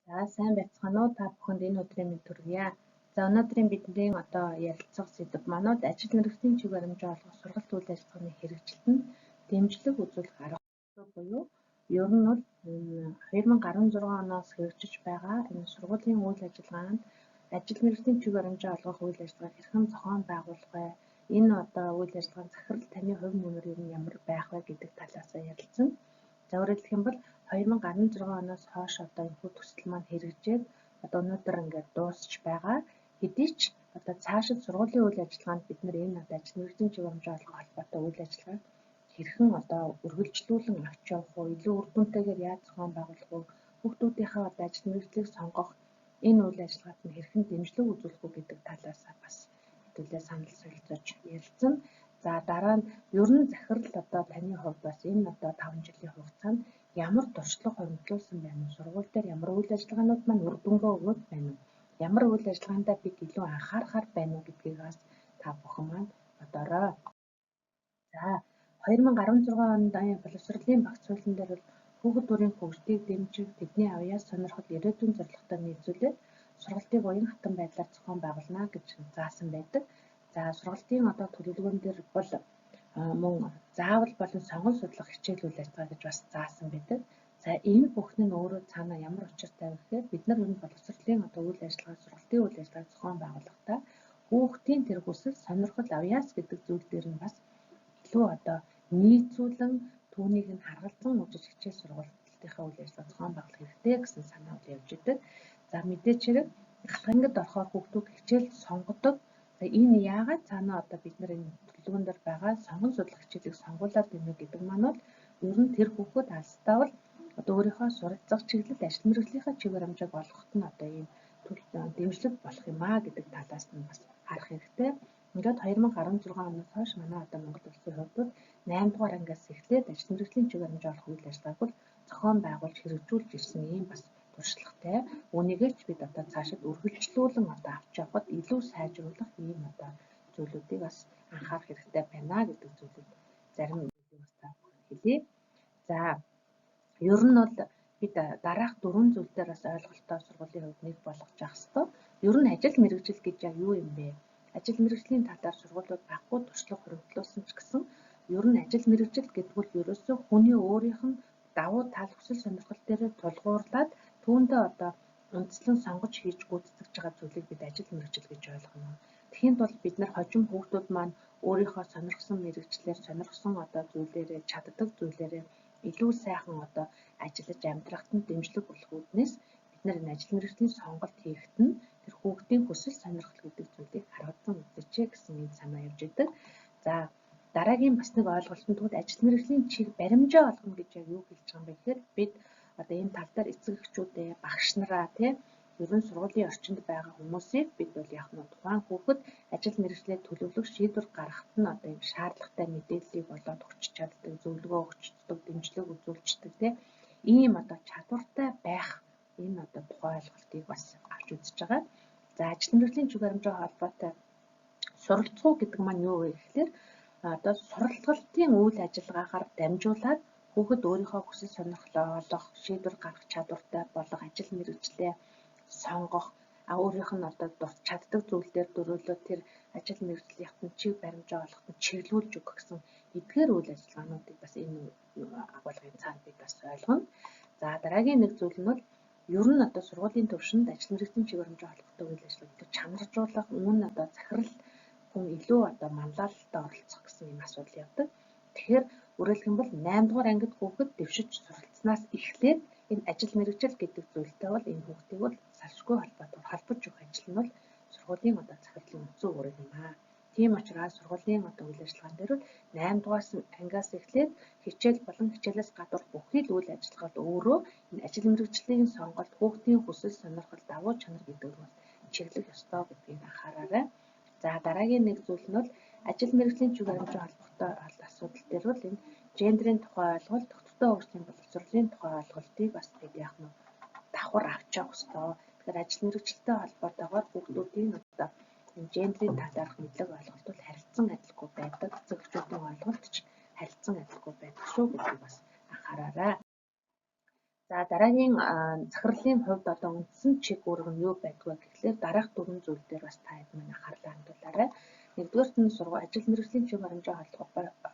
За сайн байцгаана уу, та бүхэнд энэ өдрийн мэнд хүргье. За өнөөдрийн бидний одоо ярилцах сэдэв маань бол ажил мэргэжлийн чиг баримжаа олгох сургалт үйл ажиллагааны хэрэгжилтэнд дэмжлэг үзүүлэх арга буюу ер нь бол 2016 оноос хэрэгжиж байгаа энэ сургуулийн үйл ажиллагаанд ажил мэргэжлийн чиг баримжаа олгох үйл ажиллагааг хэрхэн зохион байгуулах вэ? Энэ одоо үйл ажиллагааны захирал таны хувь нэмэр ер нь ямар байх вэ гэдэг талаас ярилцсан. За өөрөөр хэлэх юм бол 2016 оноос хойш одоо энэхүү төсөл маань хэрэгжээд одоо өнөөдөр ингээд дуусч байгаа. Хэдий ч одоо цаашид сургуулийн үйл ажиллагаанд бид нар энэ одоо ажил мэргэжлийн чиг баримжаа олгох холбоотой үйл ажиллагааг хэрхэн одоо үргэлжлүүлэн авч явах уу, илүү үр дүнтэйгээр яаж зохион байгуулах уу, хүүхдүүдийнхээ одоо ажил мэргэжлийг сонгох энэ үйл ажиллагаанд нь хэрхэн дэмжлэг үзүүлэх үү гэдэг талаас бас хэдүүлээ санал солилцож ярилцсан. За дараа нь ер нь захирал одоо таны хувьд бас энэ одоо 5 жилийн хугацаанд ямар туршлага хуримтлуулсан байна уу? Сургууль дээр ямар үйл ажиллагаанууд маань үр дүнгээ өгөөд байна уу? Ямар үйл ажиллагаандаа бид илүү анхаарахаар байна уу гэдгийг бас та бүхэн маань бодоорой. За 2016 онд боловсролын багц хуулийн дээр бол хүүхэд бүрийн хөгжлийг дэмжих, тэдний авьяас сонирхол, ирээдүйн зорилготой нийцүүлээд сургалтыг уян хатан байдлаар зохион байгуулна гэж заасан байдаг. За сургалтын одоо төлөвлөгөөн дээр бол мөн заавал болон сонгон судлах хичээл үйл ажиллагаа гэж бас заасан байдаг. За энэ бүхэн нь өөрөө цаанаа ямар учиртай вэ гэхээр бид нар энэ боловсролын одоо үйл ажиллагаа, сургалтын үйл ажиллагааг зохион байгуулахдаа хүүхдийн тэр хүсэл, сонирхол, авьяас гэдэг зүйл дээр нь бас илүү одоо нийцүүлэн түүнийг нь харгалзан үзэж хичээл сургалтынхаа үйл ажиллагаа зохион байгуулах хэрэгтэй гэсэн санаа бол явж идэг. За мэдээч хэрэг ахлах ангид орохоор хүүхдүүд хичээл сонгодог. За энэ яагаад цаанаа одоо бид нар энэ төлөвлөгөөн дээр байгаа сонгон судлах хичээлийг сонгуулад байна гэдэг маань бол ер нь тэр хүүхэд алстаа бол одоо өөрийнхөө суралцах чиглэл, ажил мэргэжлийнхаа чиг баримжааг олгоход нь одоо ийм дэмжлэг болох юм а гэдэг талаас нь бас харах хэрэгтэй. Ингээд 2016 оноос хойш манай одоо Монгол улсын хувьд бол 8 дугаар ангиас эхлээд ажил мэргэжлийн чиг баримжаа олох үйл ажиллагааг бол зохион байгуулж хэрэгжүүлж ирсэн ийм бас туршлагатай. Үүнийгээ ч бид одоо цаашид үргэлжлүүлэн одоо авч явахад илүү сайжруулах ийм одоо зүйлүүдийг бас анхаарах хэрэгтэй байна гэдэг зүйлүүд зарим зүйлийг бас та бүхэн хэлье. За ер нь бол бид дараах дөрвөн зүйл дээр бас ойлголтоо сургуулийн хувьд нэг болгож авах ёстой. Ер нь ажил мэргэжил гэж яг юу юм бэ? Ажил мэргэжлийн талаар сургуулиуд баггүй туршлага хуримтлуулсан ч гэсэн ер нь ажил мэргэжил гэдэг нь ерөөсөө хүний өөрийнх нь давуу тал, хүсэл сонирхол дээр тулгуурлаад түүндээ одоо үндслэн сонгож хийж гүйцэтгэж байгаа зүйлийг бид ажил мэргэжил гэж ойлгоно. Тэгэхийн тулд бид нар хожим хүүхдүүд маань өөрийнхөө сонирхсон мэргэжлээр, сонирхсон одоо зүйлээрээ, чаддаг зүйлээрээ илүү сайхан одоо ажиллаж амьдрахад нь дэмжлэг болох үүднээс бид нар энэ ажил мэргэжлийн сонголт хийхэд нь тэр хүүхдийн хүсэл сонирхол гэдэг зүйлийг харгалзан үзээч гэсэн энэ санаа явж идэг. За дараагийн бас нэг ойлголт нь тэгвэл ажил мэргэжлийн чиг баримжаа олгоно гэж яг юу хэлж байгаа юм бэ гэхээр бид одоо энэ тал дээр эцэг эхчүүдээ, багш нараа тий ерөн сургуулийн орчинд байгаа хүмүүсийг бид бол яг нь тухайн хүүхэд ажил мэргэжлээ төлөвлөх шийдвэр гаргахад нь одоо ийм шаардлагатай мэдээллийг болоод өгч чаддаг, зөвлөгөө өгчдөг, дэмжлэг үзүүлждэг тий ийм одоо чадвартай байх энэ одоо тухайн ойлголтыг бас авч үзэж байгаа. За ажил мэргэжлийн чиг баримжаа холбоотой суралцах уу гэдэг маань юу вэ гэхээр одоо суралцалтын үйл ажиллагаагаар дамжуулаад хүүхэд өөрийнхөө хүсэл сонирхлоо олох, шийдвэр гаргах чадвартай болох, ажил мэргэжлээ сонгох, өөрийнх нь одоо чаддаг зүйл дээр дөрөөлөө тэр ажил мэргэжлийнх нь чиг баримжаа олоход нь чиглүүлж өгөх гэсэн эдгээр үйл ажиллагаануудыг бас энэ агуулгын цаана бид бас ойлгоно. За дараагийн нэг зүйл нь бол ер нь одоо сургуулийн түвшинд ажил мэргэжлийн чиг баримжаа олгохтой үйл ажиллагаа илүү чанаржуулах, үүн одоо захирал хүн илүү одоо манлайлалтай оролцох гэсэн юм асуудал явдаг. Тэгэхээр өөрөөр хэлэх юм бол 8 дугаар ангид хүүхэд дэвшиж суралцсанаас эхлээд энэ ажил мэргэжил гэдэг зүйлтэй бол энэ хүүхдийг бол салшгүй холбоотой холбож өгөх ажил нь бол сургуулийн одоо захирлын үндсэн үүрэг юм аа. Тийм учраас сургуулийн одоо үйл ажиллагаан дээр бол 8 дугаар ангиас эхлээд хичээл болон хичээлээс гадуурх бүхий л үйл ажиллагаанд өөрөө энэ ажил мэргэжлийн сонголт, хүүхдийн хүсэл сонирхол, давуу чанар гэдэг нь бол чиглэх ёстой гэдгийг анхаараарай. За дараагийн нэг зүйл нь бол ажил мэргэжлийн чиг баримжаа холбоотой асуудал дээр бол энэ гендрийн тухай ойлголт, тогтвортой хөгжлийн боловсролын тухай ойлголтыг бас бид яах нь давхар авч явах ёстой. Тэгэхээр ажил мэргэжилтэй холбоотойгоор хүүхдүүдийн одоо энэ гендрийн талаарх мэдлэг ойлголт бол харилцан адилгүй байдаг. Эцэг эхчүүдийн ойлголт ч харилцан адилгүй байдаг шүү гэдгийг бас анхаараарай. За дараагийн захирлын хувьд одоо үндсэн чиг үүрэг нь юу байдг вэ гэхлээр дараах дөрвөн зүйл дээр бас та хэд маань анхаарлаа хандуулаарай. Нэгдүгээрт нь ажил мэргэжлийн чиг баримжаа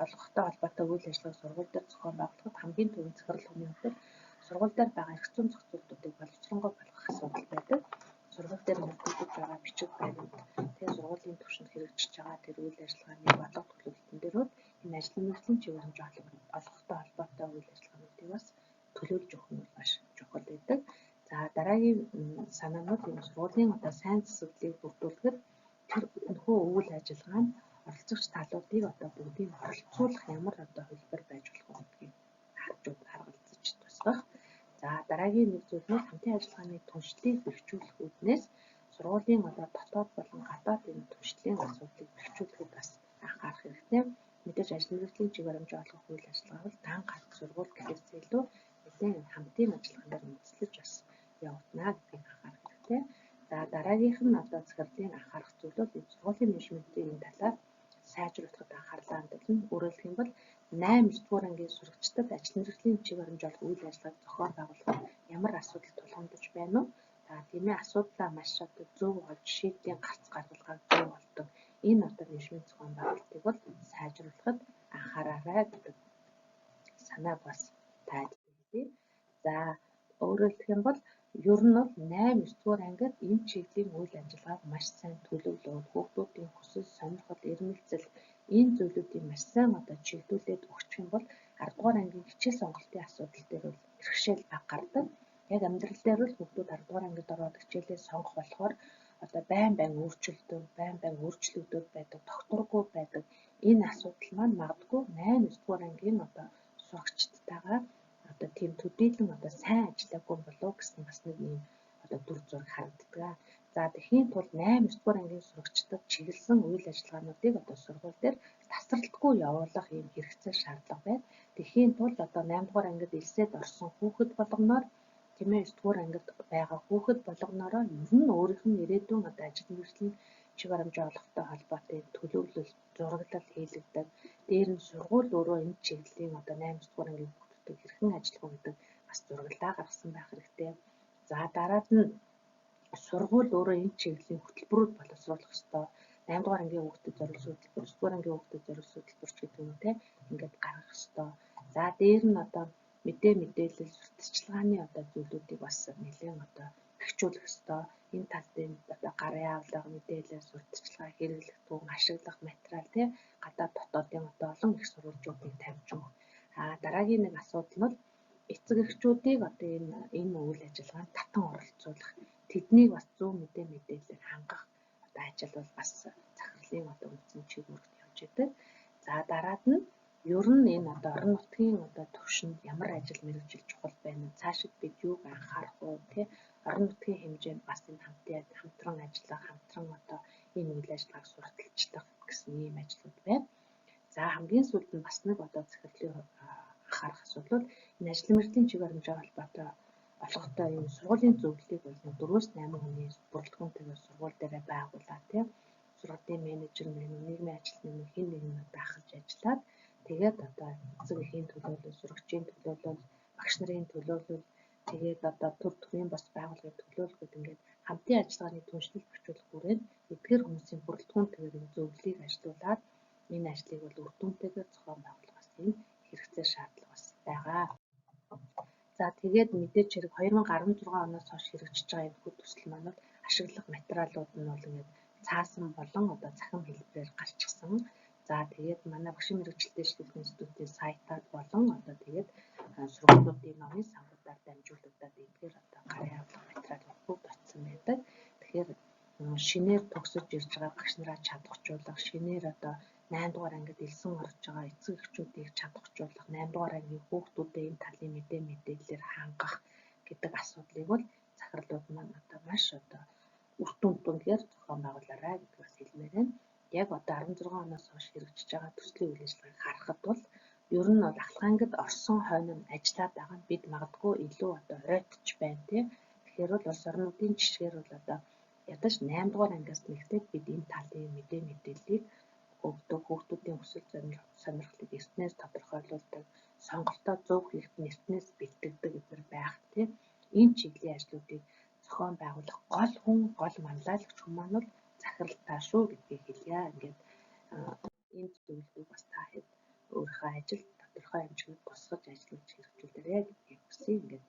олгохтой холбоотой үйл ажиллагааг сургууль дээр зохион байгуулахад хамгийн түрүүнд захирал хүний хувьд сургууль дээр байгаа эрх зүйн зохицуултуудыг боловсронгуй болгох асуудал байдаг. Сургууль дээр мөрдөгдөж байгаа бичиг баримт, тэгээ сургуулийн түвшинд хэрэгжиж байгаа тэр үйл ажиллагааны бодлого төлөвлөлтөн дээр бол энэ ажил мэргэжлийн чиг баримжаа олгохтой холбоотой үйл ажиллагаануудыг бас төлөөлж өгөх нь маш чухал байдаг. За дараагийн санаанууд энэ сургуулийн одоо сайн засаглалыг бүрдүүлэхэд тэр энэхүү үйл ажиллагаа нь оролцогч талуудыг одоо бүгдийг оролцуулах ямар одоо хувилбар байж болох вэ гэдгийг харж харгалзаж тусгах. За дараагийн нэг зүйл нь хамтын ажиллагааны түншлэлийг бэхжүүлэх үүднээс сургуулийн одоо дотоод болон гадаад энэ түншлэлийн асуудлыг бэхжүүлэхэд бас анхаарах хэрэгтэй. Мэдээж ажил мэргэжлийн чиг баримжаа олгох үйл ажиллагаа бол дан ганц сургууль гэхээс илүү нэлээд хамтын ажиллагаан дээр үндэслэж бас явагдана гэдгийг анхаарах хэрэгтэй. За дараагийнх нь одоо захирлын анхаарах зүйл бол энэ сургуулийн менежментийн энэ талаар сайжруулахад анхаарлаа хандуулна. Өөрөөр хэлэх юм бол 8 9 дугаар ангийн сурагчдад ажил мэргэжлийн чиг баримж олох үйл ажиллагааг зохион байгуулахад ямар асуудал тулгамдж байна вэ? За тийм ээ, асуудлаа маш одоо зөв олж шийдлийн гарц гаргалгааг зөв олдог. Энэ одоо менежмент зохион байгуулалтыг бол сайжруулахад анхаараарай гэдэг санааг бас тайлбарлая. За өөрөөр хэлэх юм бол ер нь бол 8 9 дугаар ангид энэ чиглэлийн үйл ажиллагааг маш сайн төлөвлөөд хүүхдүүдийн хүсэл, сонирхол, эрмэлзэл энэ зүйлүүдийг маш сайн одоо чиглүүлээд өгчих юм бол 10 дугаар ангийн хичээл сонголтын асуудал дээр бол бэрхшээл бага гардаг. Яг амьдрал дээр бол хүүхдүүд 10 дугаар ангид ороод хичээлээ сонгох болохоор одоо байн байн өөрчлөлтөд, байн байн өөрчлөгдөд байдаг, тогтворгүй байдаг. Энэ асуудал маань магадгүй 8 9 дугаар ангийн одоо сурагчдтайгаа одоо тийм төдийлөн одоо сайн ажиллаагүй болов гэсэн бас нэг ийм одоо дүр зураг харагддаг. За тэгэхийн тулд 8 9 дугаар ангийн сурагчдад чиглэсэн үйл ажиллагаануудыг одоо сургууль дээр тасралтгүй явуулах ийм хэрэгцээ шаардлага байна. Тэгэхийн тулд одоо 8 дугаар ангид элсээд орсон хүүхэд болгоноор, тийм ээ, 9 дугаар ангид байгаа хүүхэд болгоноороо ер нь өөрийнх нь ирээдүйн одоо ажил мэргэжлийн чиг баримжаа олгохтой холбоотой төлөвлөл, зураглал хийлэгдэг. Дээр нь сургууль өөрөө энэ чиглэлийн одоо 8 9 дугаар ангийн хүүхдүүдэд хэрхэн ажиллах вэ гэдэг бас зураглалаа гаргасан байх хэрэгтэй. За дараад нь сургууль өөрөө энэ чиглэлийн хөтөлбөрүүд боловсруулах ёстой. 8 дугаар ангийн хүүхдэд зориулсан хөтөлбөр, 9 дугаар ангийн хүүхдэд зориулсан хөтөлбөр ч гэдэг юм те ингээд гаргах ёстой. За дээр нь одоо мэдээлэл, сурталчилгааны одоо зүйлүүдийг бас нэлээд одоо бэхжүүлэх ёстой. Энэ тал дээр одоо гарын авлага, мэдээлэл, сурталчилгаа, хэрэглэгдэхүүн, ашиглах материал те гадаад дотоодын одоо олон их сурвалжуудыг тавьж өгөх. А дараагийн нэг асуудал нь эцэг эхчүүдийг одоо энэ үйл ажиллагаанд татан оролцуулах, тэднийг бас зөв мэдээлэлээр хангах одоо ажил бол бас захирлын одоо үндсэн чиг үүрэгт явж байдаг. За дараад нь ер нь энэ одоо орон нутгийн одоо төвшөнд ямар ажил мэргэжил чухал байна вэ? Цаашид бид юуг анхаарах вэ? Тэ орон нутгийн хэмжээнд бас энэ хамтран ажиллах, хамтран одоо энэ үйл ажиллагааг сурталчлах гэсэн ийм ажлууд байна. За хамгийн сүүлд нь бас нэг одоо захирлын анхаарах асуудал бол энэ ажил мэргэжлийн чиг баримжаа холбоотой олгохтой энэ сургуулийн зөвлөлийг бол 4-8 хүний бүрэлдэхүүнтэйгээр сургууль дээрээ байгуулаад тийм сургуулийн менежер мэн нийгмийн ажилтны хэн нэг нь даахалж ажиллаад тэгээд одоо эцэг эхийн төлөөлөл, сурагчийн төлөөлөл, багш нарын төлөөлөл, тэгээд одоо төр төрийн бас байгууллагын төлөөлөл ингээд хамтын ажиллагааны түншлэл бэхжүүлэх хүрээнд эдгээр хүмүүсийн бүрэлдэхүүнтэйгээр энэ зөвлөлийг ажилуулад энэ ажлыг бол үр дүнтэйгээр зохион байгуулах бас энэ хэрэгцээ шаардлага бас байгаа. За тэгээд мэдээж хэрэг 2016 оноос хойш хэрэгжиж байгаа энэхүү төсөл маань бол ашиглах материалууд нь бол ингээд цаасан болон одоо цахим хэлбэрээр гарчихсан. За тэгээд манай багшийн мэргэжилтэй шилжүүлэх институтын сайтаар болон одоо тэгээд сургуулиудын номын сангуудаар дамжуулагдаад эдгээр одоо гарын авлага материалууд бүгд очсон байдаг. Тэгэхээр шинээр төгсөж ирж байгаа багш нараа чадахжуулах, шинээр одоо 8 дугаар ангид элсэн орж байгаа эцэг эхчүүдийг чадахжуулах, 8 дугаар ангийн хүүхдүүдэд энэ талын мэдээлэлээр хангах гэдэг асуудлыг бол захирлууд маань одоо маш одоо үр дүнгээр зохион байгуулаарай гэдгийг бас хэлмээр байна. Яг одоо 16 оноос хойш хэрэгжиж байгаа төслийн үйл ажиллагааг харахад бол ер нь бол ахлах ангид орсон хойно нь ажиллаад байгаа нь бид магадгүй илүү одоо оройтч байна тий. Тэгэхээр бол улс орнуудын жишгээр бол одоо ядаж 8 дугаар ангиас нэгтээд бид энэ талын мэдээллийг өгдөг, хүүхдүүдийн хүсэл сонирхлыг эртнээс тодорхойлуулдаг, сонголтоо зөв хийхэд нь эртнээс бэлтгэдэг эдгээр байх тийм энэ чиглэлийн ажлуудыг зохион байгуулах гол хүн, гол манлайлагч хүн маань бол захирал та шүү гэдгийг хэлье. Ингээд энэ зөвлөгөөг бас та хэд өөрийнхөө ажилд тодорхой хэмжээнд тусгаж ажиллаж хэрэгжүүлээрэй гэдгийг хүсье. Ингээд